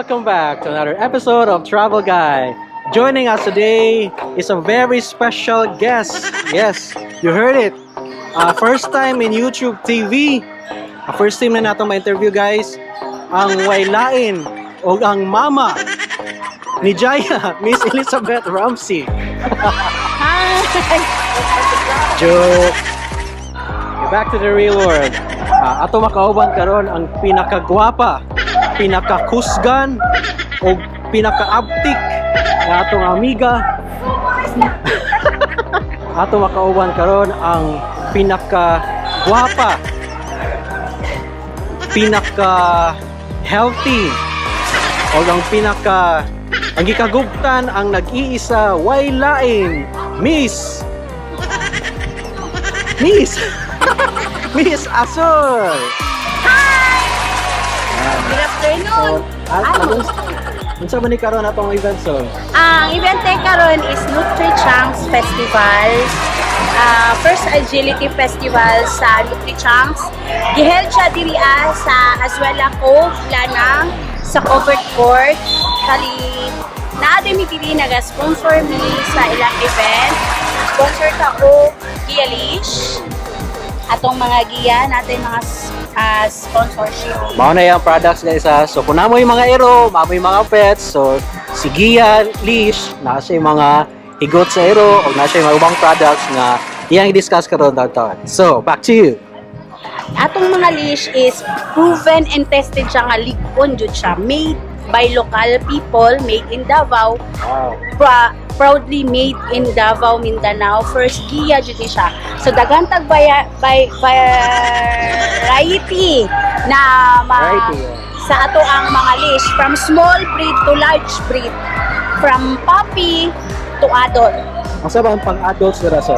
Welcome back to another episode of Travel Guy. Joining us today is a very special guest. Yes, you heard it. First time in YouTube TV. First time na nato ma-interview, guys. Ang waylain o ang mama ni Jaya, Miss Elizabeth Ramsey. Hi! Joke. Back to the real world. Ato makauban karon ang pinakagwapa, pinakakusgan, o pinakaabtik nga atong amiga. Ato makauban karon ang pinakagwapa, pinaka healthy, o ang pinaka ang gikagubtan ang nag-iisa, way lain, Miss Azul. Good afternoon! So, unsa man ni karon atong event, so? Ang event tay karon is Nutri-Chunks Festival. First agility festival sa Nutri-Chunks. Giheld siya diri sa Azuela Cove, Lanang, sa covered court. Kali naa mi diri, naga-sponsor mi sa ilang event. Sponsor ta og Gia Leash. Atong mga giya natin mga sponsorship. Mao na yung products, guys, ha. So kung namo yung mga ero, mamo yung mga pets, so si Gia Leash, na siya yung mga higot sa ero, o na siya yung mga ubang products nga iyang i-discuss karon taon. So, back to you. Atong mga leash is proven and tested siya nga lig-on jud siya. Made by local people, made in Davao, proudly made in Davao, Mindanao. First Gia jud ni siya. So daghan tag by variety na ma, Variety, yeah. sa ato ang mga leash from small breed to large breed, from puppy to adult. Ang sa ba ang pang-adults dira, sir?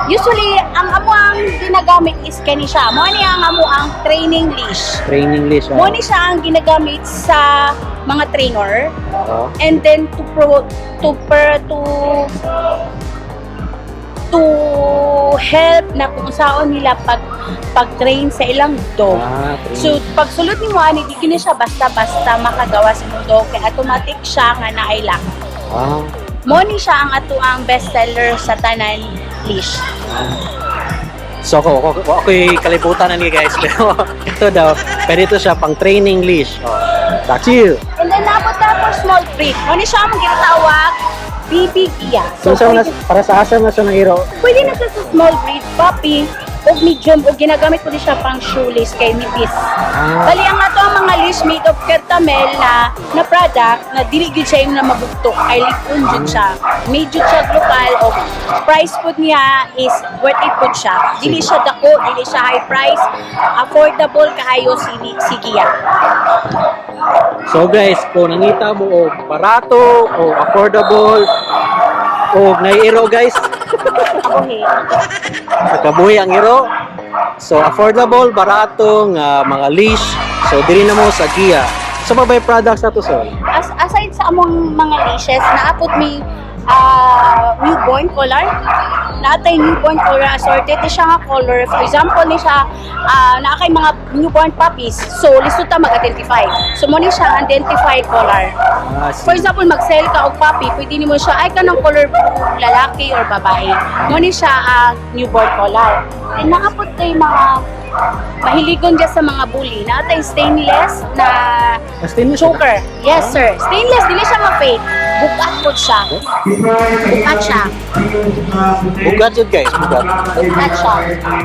Usually, ang amo ang ginagamit is kani siya. Mo ni ang amo ang training leash. Training leash. Mo ni siya ang ginagamit sa mga trainer and then to pro to per to to help na kung saan nila pag-train sa ilang dog. Training. So, pag sulod nimo ani, di kini siya basta-basta makagawa sa imong dog kay automatic siya nga naay lock. Mo ni siya ang ato ang best seller sa tanan leash. So ako'y kalibutan na ni, guys, pero ito daw, pwede ito siya pang training leash. Oh. Back to you. And then nabot na for small breed. Mo ni siya ang ginatawag baby Gia. So, So, sa pwede, para sa asa na siya ng iro? Pwede na siya sa small breed, puppy, o medium, o ginagamit po din siya pang shoelace kay nipis. Bali, ang ato ang mga leash made of Kertamel na product na dili gyud siya yung na mabugto kay lig-on jud siya. Made jud siya lokal o price pud niya is worth it pud siya. Dili siya dako, dili siya high price, affordable kaayo si Gia. So guys, kung nangita mo og barato o affordable o naiiro, guys, Kabuhi. Nakabuhi ang iro. So affordable, barato nga mga leash. So diri na mo sa Gia. Sa so, may products na to, sir? Aside sa among mga leashes, naapot may newborn collar. Naatay newborn collar assorted ni siya nga color. For example ni siya, naa kay mga newborn puppies. So lisod ta mag-identify. So mo ni siya identify collar. For example, mag-sell ka og puppy, pwede nimo siya ay kanang color blue, lalaki or babae. Mo ni siya ang newborn collar. Then naapot kay mga mahiligon dyan sa mga bully. Naatay stainless na Stainless. Choker. Yes, sir. Stainless, dili siya ma-fade. Bukat po siya. Bukat siya. Bugat yun, guys, bugat. Bukat siya.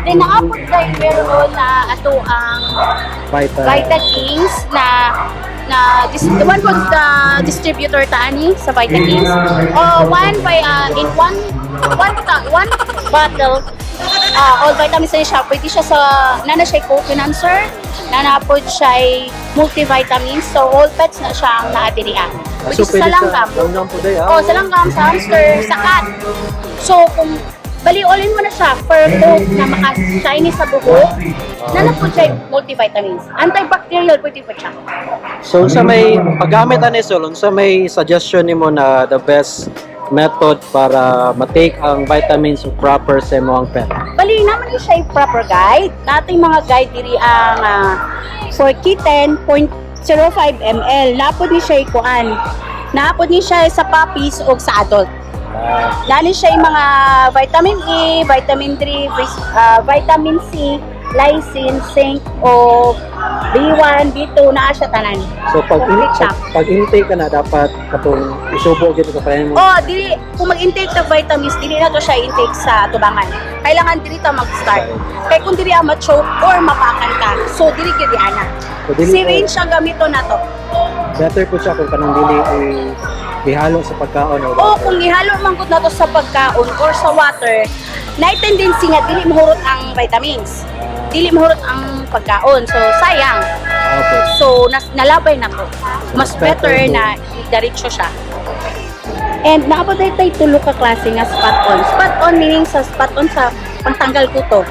Then naapot kay meron na ato ang Vita. Vita Kings na the one was the distributor taani sa Vita Kings. Oh, one by in one one ta, one bottle, all vitamins na siya. Pwede siya sa nana siya co-financer, nana po siya multivitamins. So all pets na siya ang naadirian. Pwede So, siya sa langgam. Langgam po day, ah. Oh, sa langgam, sa hamster, sa cat. So kung bali all in one na siya for coat na maka-shiny sa buhok, nana po siya multivitamins. Antibacterial pwede po siya. So sa may paggamit ani Sol, unsa may suggestion nimo na the best method para ma-take ang vitamins proper sa imong pet? Bali naman ni siya yung proper guide. Nating mga guide diri ang for kitten, 0.5 0.05 ml. Naa pod ni siya ikuan. Naa pod ni siya sa puppies o sa adult. Naa ni siya yung mga vitamin E, vitamin 3, vitamin C, lysine, zinc, o B1, B2, naa siya tanan. So pag, Complete siya. pag intake ka na, dapat katong isubo gyud ka pa mo. Oh, dili kung mag-intake ta vitamins, dili na to siya intake sa tubangan. Kailangan dili ta mag-start. Kay kung dili ang ma-choke or mapakan ka, so dili gyud ana. So, dili Syringe ang gamito na to. Better po siya kung kanang dili ihalo sa pagkaon o O water. kung ihalo man gud nato sa pagkaon or sa water, na tendency nga dili mahurot ang vitamins. Dili mahurot ang pagkaon. So sayang. Okay. So nalabay na ko. Mas Mas better better na diretso siya. And naa pod tay tulo ka klase nga spot on. Spot on meaning sa spot on sa pangtanggal kuto.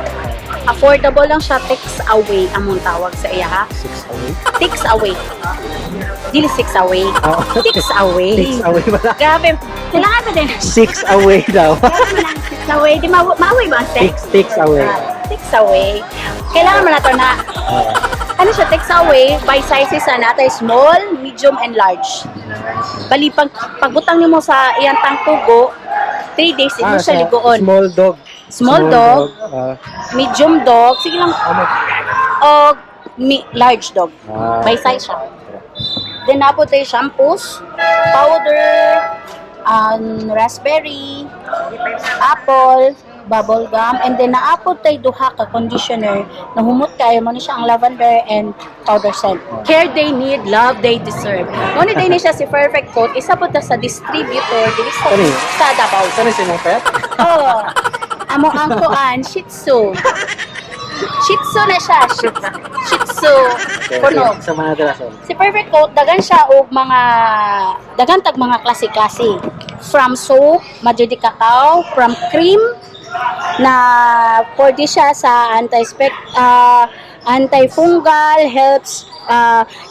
Affordable lang siya, takes away among tawag sa iya ha. Six away. Takes away. Dili six away. Oh. Takes away. Six away pala. Grabe. Kailangan pa din. Six away daw. Kailangan mo ng six away. Di maaway ba ang six? Six, six away. Ah, six away. Kailangan mo na to na ano siya, takes away by sizes na natay small, medium, and large. Bali, pagbutang nimo sa iyang tangpugo, 3 days, imo siya Sa ligoon. Small dog. Small dog. Medium dog, sige lang, Ano? o large dog. By size siya. Then, naa pod tay shampoos, powder, raspberry, apple, bubble gum, and then naa pod tay duha ka conditioner na humot kayo mo ni siya ang lavender and powder scent. Care they need, love they deserve. Mo ni day ni siya si Perfect Coat, isa po ta sa distributor diri sa, Kani? sa Davao. Saan si mong pet? Oh. Amo ang kuan, Shih Tzu. Shih Tzu na siya, Shih Tzu. Kuno. Sa mga dala. Si Perfect Coat, dagan siya og mga dagan tag mga klase-klase. From soap, Madre de Cacao, from cream na pwede siya sa anti-spec antifungal, helps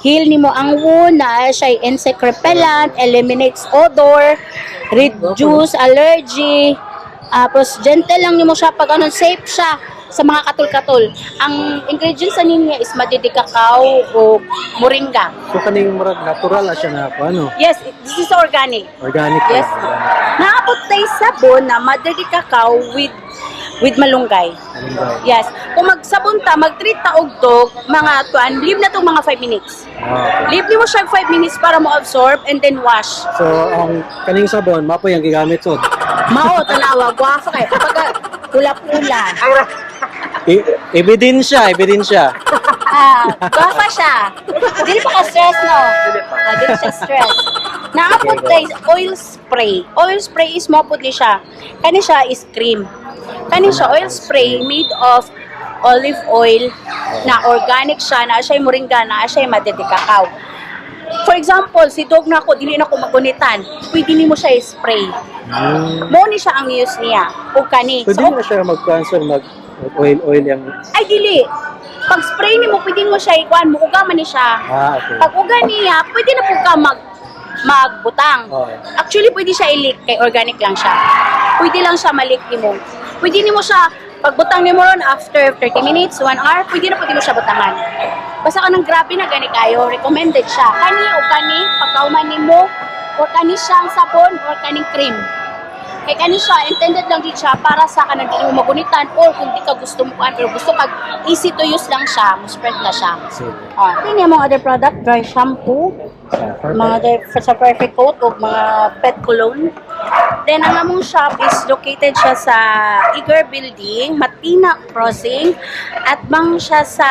heal nimo ang wound, na siya insect repellent, eliminates odor, reduce allergy, tapos gentle lang nimo siya pag ano, safe siya sa mga katul-katul. Ang ingredients sa niya is Madre de Cacao o moringa. So kaning murag natural na siya na ako, ano? Yes, this is organic. Organic. Yes. Organic. Naa pod tay sabon na Madre de Cacao with malunggay. Malunggay. Yes. Kung magsabon ta, mag-treat ta og dog, mga tuan, leave na tong mga 5 minutes. Okay. Leave nimo siya 5 minutes para mo absorb and then wash. So ang kaning sabon, mapoy ang gigamit sod. Mao tanawa, gwapo kay kapag pula-pula. Ebidensya, ebidensya. Ah, gwapo siya. Dili pa ka stress no. Ah, dili siya stress. Naa pod guys, oil spray. Oil spray is mo pod ni siya. Kani siya is cream. Kani siya oil spray made of olive oil na organic siya, na siya moringa, na siya madre de cacao. For example, si dog na ako, dili na ako magunitan. Pwede nimo siya i-spray. Mo ni siya ang use niya. O kani. So, So, di na siya mag-transfer, mag oil oil yung ay dili. Pag spray nimo, pwede mo siya ikuan, muuga man ni siya. Okay. Pag uga niya, pwede na po ka magbutang. Oo. Actually, pwede siya i-lick kay organic lang siya. Pwede lang siya malik nimo. Pwede nimo siya pagbutang nimo ron after 30 minutes, 1 hour, pwede na pwede mo siya butangan. Basta ka ng grabe na gani kayo, recommended siya. Kani o kani, pagkauman nimo, or kani siyang sabon, or kaning cream. Kay kani siya, intended lang din siya para sa kanang di mo magunitan or kung di ka gusto mo kuan pero gusto kag easy to use lang siya, mo spread na siya. Sige. Ah, ini among other product, dry shampoo, Perfect. mga other, sa Perfect Coat o mga pet cologne. Then ang among shop is located siya sa Iger Building, Matina Crossing, at bang siya sa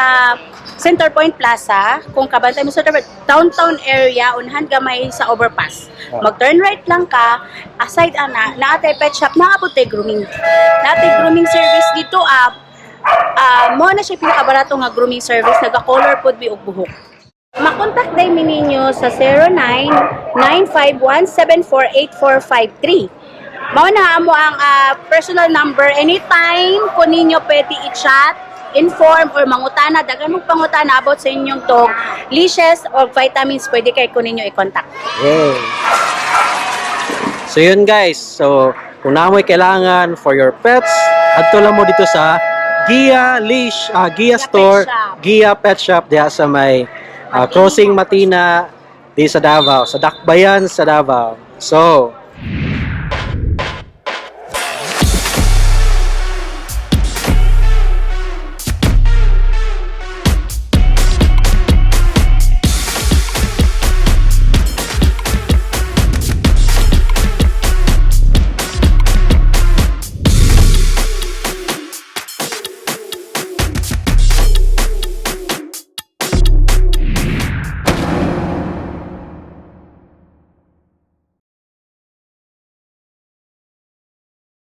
Center Point Plaza. Kung kabantay mo sa Center Point, downtown area, unhan gamay sa overpass. Mag-turn right lang ka, aside ana, naa tay pet shop, naa pod tay grooming. Naa tay grooming service dito, mo na siya pinakabarato nga grooming service, naga-color pod mi og buhok. Makontak day mi ninyo sa 0995174843. Mao na amo ang personal number. Anytime ko ninyo pwede i-chat, inform or mangutana, daghan mong pangutana about sa inyong dog, leashes or vitamins, pwede kay ko ninyo i-contact. Yay. So yun guys, so kung naa mo'y kailangan for your pets, adto lang mo dito sa Gia Leash, Gia Gia Store, Pet Shop. Gia Pet Shop diha sa may Crossing Matina di sa Davao, sa Dakbayan sa Davao. So,